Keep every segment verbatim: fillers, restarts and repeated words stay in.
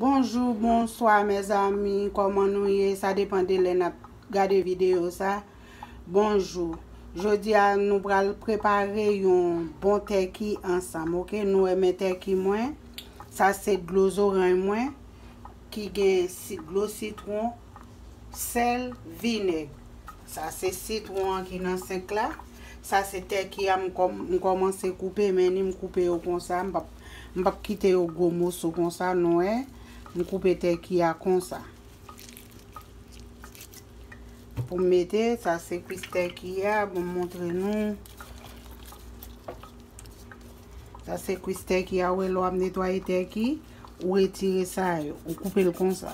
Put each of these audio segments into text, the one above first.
Bonjou, bonswa, mezanmi. Kòman nou ye? Sa depann de lè n ap gade videyo sa. Bonjou. Jodi a, nou pral prepare yon bon tèki ansanm, oke? Nou wè men tèki mwen. Sa se dlo zoranj mwen ki gen si-, dlo sitwon, sèl, vinèg. Sa se sitwon an ki nan senk la. Sa se tèki a, m kòm-, m kòmanse koupe, men ni m koupe yo konsa. M p ap, m p ap kite yo gwo moso konsa, nou wè. M koupe tèki a konsa. Pou m mete, sa se kwis tèki a, bon, m montre nou. Sa se kwis tèki a, ou wè lè w ap netwaye tèki, ou retire sa yo, ou koupe l konsa.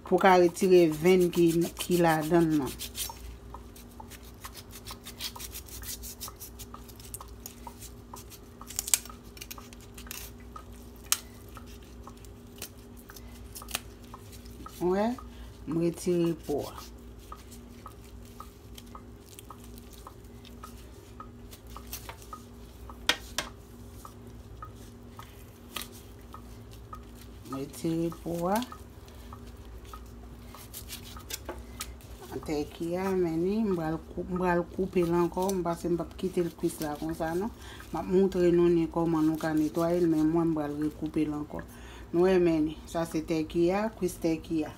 Pou w ka retire venn ki, ki ladan l nan. Wè, m retire po a. M retire po a. Tèki a, men ni, m pral kou-, m pral koupe l ankò, m pase m p ap kite l kwis la konsa non. M ap montre nou ni kòman nou ka netwaye l, men mwen m pral rekoupe l ankò. Nou wè, men ni, sa se tèki a, kwis tèki a.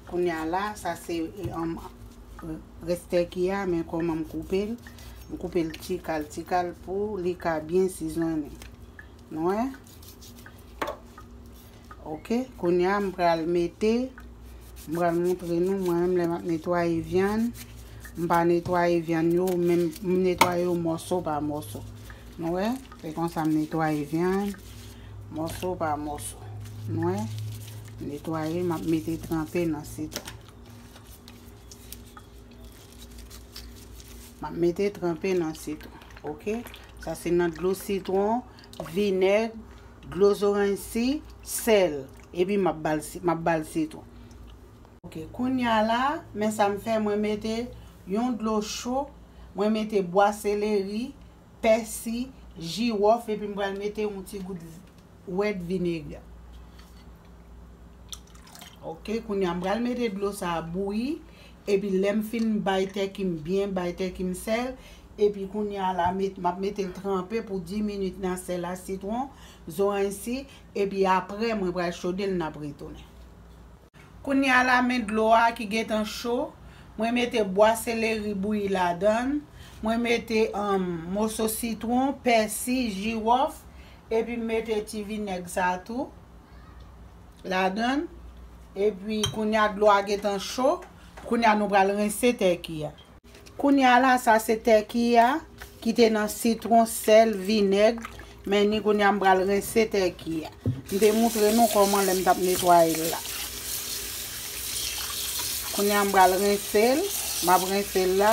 Kounye a la, sa se, um, rès tèki a, men kòman m koupe l. M koupe l ti kal, ti kal pou li ka byen sizonnen. Nou wè? Oke, kounye a m pral mete, m pral montre nou, mwen menm lè m ap netwaye vyann, m pa netwaye vyann yo, men m netwaye yo mòso pa mòso. Nou wè? Se konsa m netwaye vyann, mòso pa mòso. Nou wè? M netwaye, m ap mete tranpe nan sitwon. M ap mete tranpe nan sitwon, oke? Sa se nan dlo sitwon, vinèg, dlo zoranj si, sèl. Epi m ap ba l si-, m ap ba l sitwon. Oke, kounye a la, men sa m fè, mwen mete yon dlo cho, mwen mete bwa seleri, pèsi, jiwòf, epi m pral mete yon ti gout wèt vinèg la. Oke, kounye a m pral mete dlo sa a bouyi, epi lè m fin bay tèki m byen, bay tèki m sèl, epi kounye a la, met-, m ap mete l tranpe pou dis minit nan sèl a, sitwon, zoranj si, epi apre mwen pral chode l, n ap retounen. Kounye a la, men dlo a ki gentan cho. Mwen mete bwa seleri bouyi ladan l. Mwen mete, um, moso sitwon, pèsi, jiwòf, epi m mete ti vinèg sa tou ladan l. Epi kounye a dlo a gentan cho. Kounye a nou pral rense tèki a. Kounye a la, sa se tèki a ki te nan sitwon, sèl, vinèg. Men ni kounye a m pral rense tèki a. M te montre nou kòman lè m t ap netwaye l la. Kounye a m pral rense l, m ap rense l la,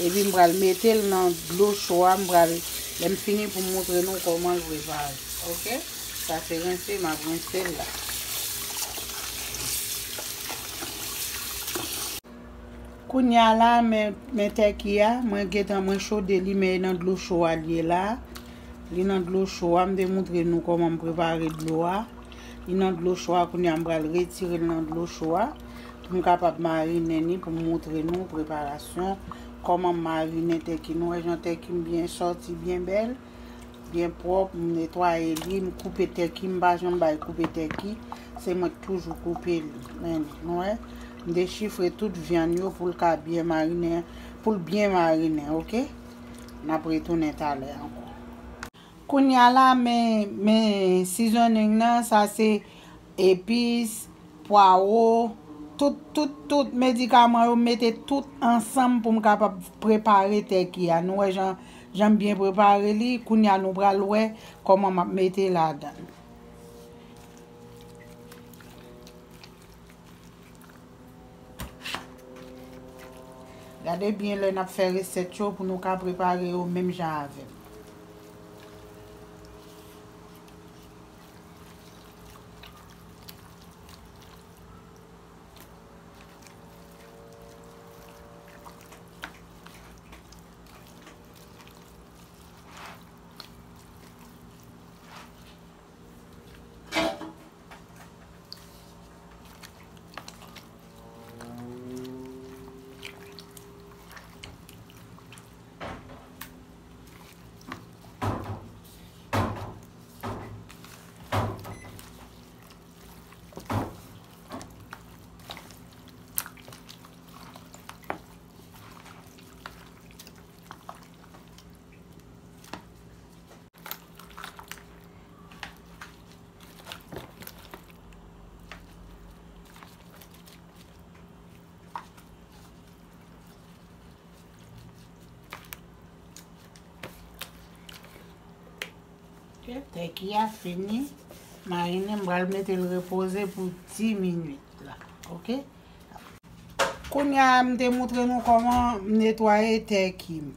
epi m pral mete l nan dlo cho a, m pral, lè m fini pou m montre nou kòman l prepare. Oke? Sa se rense, m ap rense l la. Kounye a la, men, men tèki a, mwen gentan, mwen chode li, men e nan dlo cho a li ye la. Li nan dlo cho a, m te montre nou kòman m prepare dlo a. Li nan dlo cho a, kounye a m pral retire l nan dlo cho a. Pou m kapab marinen li, pou m montre nou preparasyon, kòman m marinen tèki. Nou wè jan tèki m byen sòti, byen bèl. Byen pwòp, m netwaye li, m koupe tèki, m pa janm bay koupe tèki, se mwen k toujou koupe li. Men, nou wè, m dechifre tout vyann yo pou l ka byen marinen, pou l byen marinen, oke? N ap retounen talè ankò. Kounye a la, men, men seasoning nan, sa se epis, pwawo, tout, tout, tout medikaman yo, m mete tout ansanm pou m kapab prepare tèki a. Nou wè jan, jan m byen prepare li. Kounye a nou pral wè kòman m ap mete ladan l. Gade byen lè n ap fè resèt yo pou nou ka prepare yo menm jan avè m. Tèki a fini marinen, m pral mete l repoze pou dis minit la. Oke? Kounye a, m te montre nou kòman m netwaye tèki m.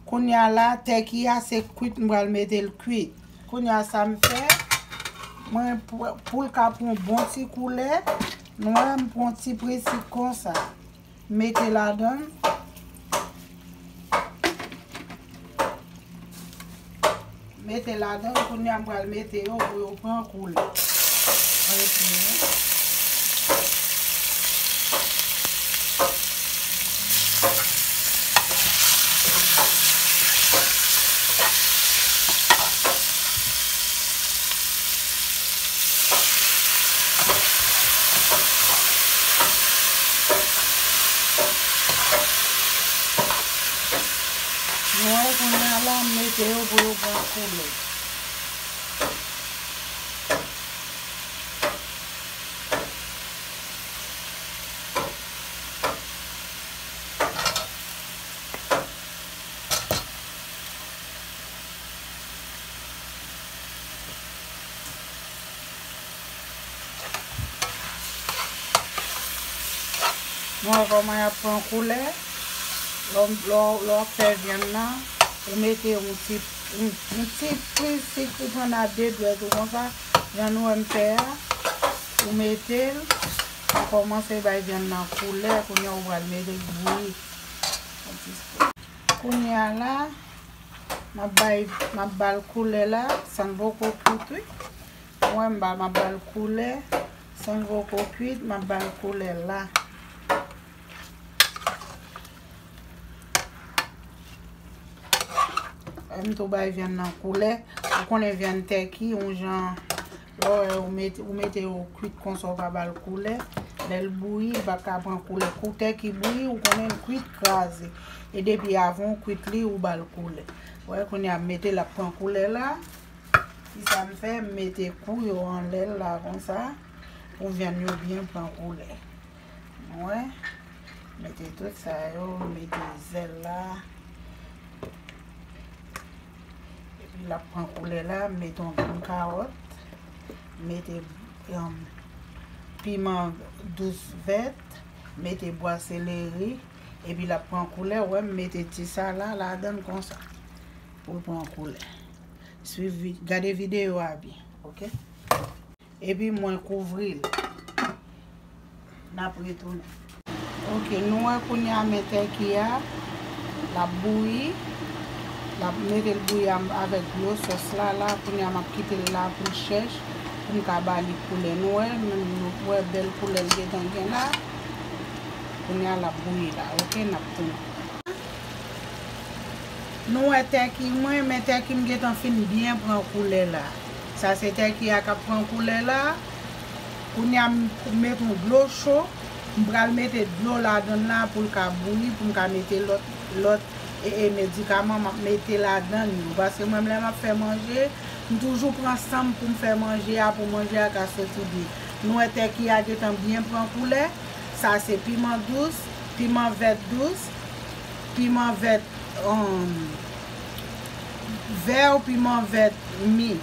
Kounye a la, tèki a se kwit m pral mete l kwit. Kounye a, sa m fè, mwen, pou, pou l ka pran bon ti koulè, nou wè, m pran ti prinsip konsa. Mete ladan l. Mete ladan l, kounye a m pral mete yo pou yo pran koulè. Retire. Nou wè kounye a la, m mete yo pou yo pran koulè. Nou wè kòman y ap pran koulè. Lè w, lè w, lè w ap fè vyann nan, ou mete yon ti, yon, yon ti pri sik ou pran nan de dwèt ou konsa. Jan nou wè m fè a, ou mete l, ou kòmanse bay vyann nan koulè, kounye a ou pral mete l bouyi. Yon ti spray. Kounye a la, m ap bay, m ap ba l koulè la, san l poko kwit wi. Mwen m ba, m ap ba l koulè, san l poko kwit, m ap ba l koulè la. M tou bay vyann nan koulè. Ou konnen vyann tèki, yon jan, lè w wè ou mete, ou mete yo kwit konsa, ou pa ba l koulè. Lè l bouyi, li pa ka pran koulè. Kou tèki bouyi, ou konnen l kwit kraze. E depi avan w kwit li, ou ba l koulè. Ou wè, kounye a m mete l ap pran koulè la. Kisa m fè? M mete kou yo anlè l la konsa, pou vyann yo byen pran koulè. Mwen mete tout sa yo, mete zèl la. Epi l ap pran koulè la, m mete yon grenn kawòt, mete, um, piman dous vèt, mete bwa seleri, epi l ap pran koulè. Wè, m mete ti sa la ladan l konsa, pou l pran koulè. Swiv vi-, gade videyo a byen, oke? Epi mwen kouvri l. N ap retounen. Oke, nou wè kounye a men tèki a, l ap bouyi. L ap mete l bouyi a, avèk dlo sòs la, la. Kounye a m ap kite l la pou l chèch, pou m ka ba li koulè. Nou wè, menm nou wè bèl koulè l gentan gen la. Kounye a l ap bouyi la, oke, n ap tounen. Nou wè tèki mwen, men tèki m gentan fin byen pran koulè la. Sa se tèki a k ap pran koulè la. Kounye a m met yon dlo cho. M pral mete dlo ladan l la pou l ka bouyi, pou m ka mete lòt, lòt, e, e, medikaman m ap mete ladan l yo. Paske mwen, lè m ap fè manje, m toujou pran san m pou m fè manje a, pou manje a ka soti byen. Nou wè tèki a gentan byen pran koulè. Sa se piman dous, piman vèt dous, piman vèt, um, vè, piman vèt mi.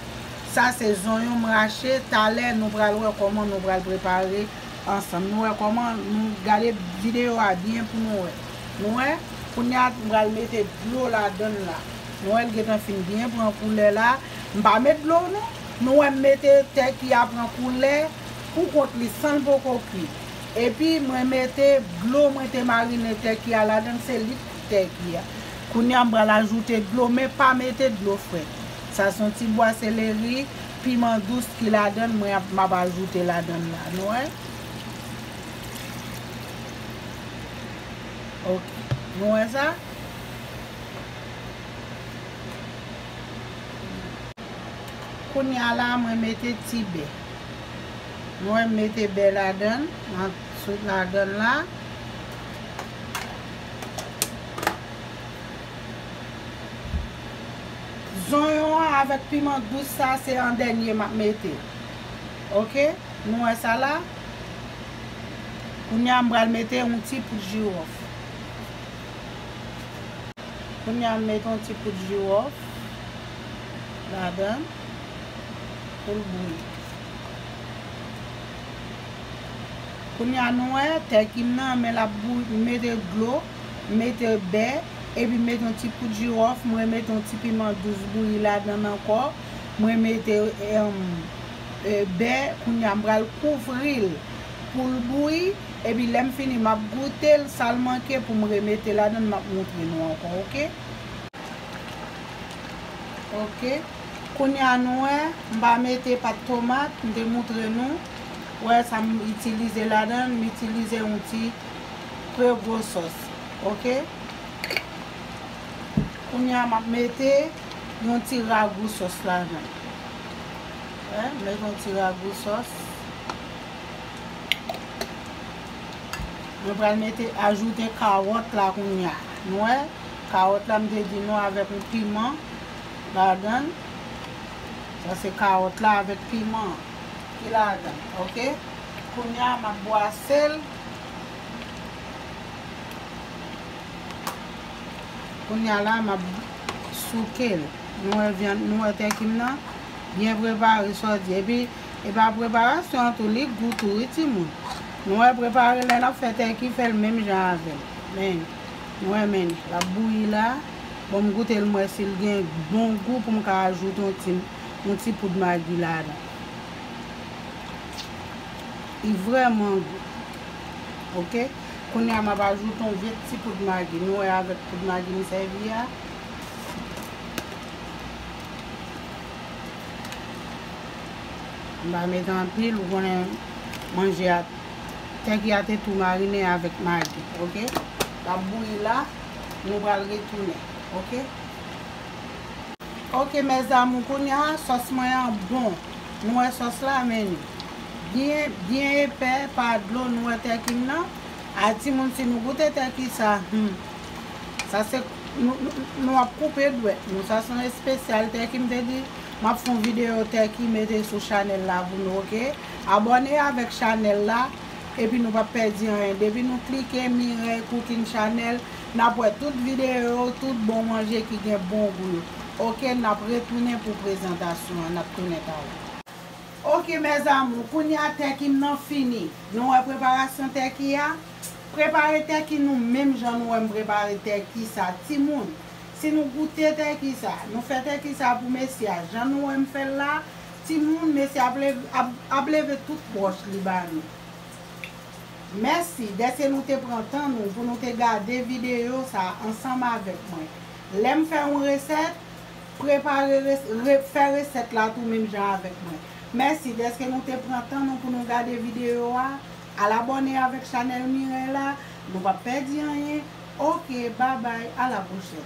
Sa se zonyon m rache. Talè, nou pral wè kòman nou pral prepare ansanm. Nou wè kòman, nou gade videyo a byen pou nou wè. Nou wè, kounye a, m pral mete dlo ladan l la. Nou wè, l gentan fin byen pran koulè la. M pa met dlo, non. Nou wè, m mete tèki a pran koulè. Pou kont li, san l poko kwit. Epi mwen mete dlo mwen te marinen tèki a ladan l, se lit tèki a. Kounye a m pral ajoute dlo, men pa mete dlo frèt. Sa se yon ti bwa seleri, piman dous ki ladan l, mwen ap, m ap ajoute ladan l la. Nou wè? Oke. Nou wè sa? Kounye a la, mwen mete ti bè. Mwen mete bè ladan, nan tout ladan la. Zonyon an avèk piman dous sa, se an dènye m ap mete. Oke? Nou wè sa la? Kounye a, m pral mete yon ti poud jiwòf. Kounye a, m mete yon ti poud jiwòf. Ladan. pou l bouyi. Kounye a nou wè tèki m nan, men l ap bouyi, m mete dlo, m mete bè, epi m mete yon ti poud jiwòf, m remete yon ti piman dous bouyi ladan l ankò, m remete, em, e, bè, kounye a m pral kouvri l pou l bouyi, epi lè m fini m ap goute l, sa l manke pou m remete ladan l, m ap moutre nou ankò, oke? Oke. Kounye a nou wè, m pa mete pat tomat, m te moutre nou. Wè sa m itilize ladan l, m itilize yon ti Prego sòs. Oke. Kounye a m ap mete yon ti ragou sòs ladan l. Wè, m mete yon ti ragou sòs. Mwen pral mete, ajoute kawòt la kounye a. Nou wè, kawòt la m te di nou avèk yon piman ladan l. Sa se kawòt la avèk piman ki ladan l, oke? Kounye a m ap bwase l. Kounye a la m ap souke l. Nou wè vyann, nou wè tèki m nan byen prepare, sa w di. Epi, e pa preparasyon an tou, li gou tou, wi, timoun. Nou wè prepare lè n ap fè tèki, fè l menm jan avè l. Men, nou wè, men, l ap bouyi la. Bon, m goute l, m wè si l gen bon gou pou m ka ajoute yon ti, yon ti poud magi ladan. Li vrèman gou. Oke? Kounye a, m ap ajoute yon vye ti poud magi. Nou wè avèk poud magi m sèvi a. M pa mete anpil, ou konnen manje a, tèki a te tou marinen avèk magi, oke? L ap bouyi la, nou pral retounen, oke? Oke, mes amours, kounye a, sòs mwen an bon. Nou wè sòs la, men li byen, byen epè, pa dlo, nou wè tèki m nan. A timoun, si nou goute tèki sa, hmm, sa se, nou, nou, nou ap koupe dwèt nou. Sa se yon espesyal tèki, m te di, m ap fè yon videyo tèki mete sou chanèl la pou nou, oke? Abòne avèk chanèl la, epi nou p ap pèdi anyen. Depi nou klike Mireille Cooking Channel, n ap wè tout videyo, tout bon manje ki gen bon gou yo. Oke, n ap retounen pou prezantasyon an, n ap tounen talè. Oke, mes amours, kounye a tèki m nan fini. Nou wè preparasyon tèki a? Prepare tèki nou menm jan nou wè m prepare tèki sa. Timoun, si nou goute tèki sa, nou fè tèki sa pou mesye a, jan nou wè m fè l la, timoun, mesye ap leve, ap, ap leve tout pwòch li ba nou. Mèsi dèske nou te pran tan nou pou nou te gade videyo sa ansanm avèk mwen. Lè m fè yon resèt, prepare res-, re-, fè resèt la tou menm jan avèk mwen. Mèsi dèske nou te pran tan nou pou nou gade videyo a. Al abòne avèk chanèl Mireille la. Nou p ap pèdi anyen. Oke, babay, a la pwochèn.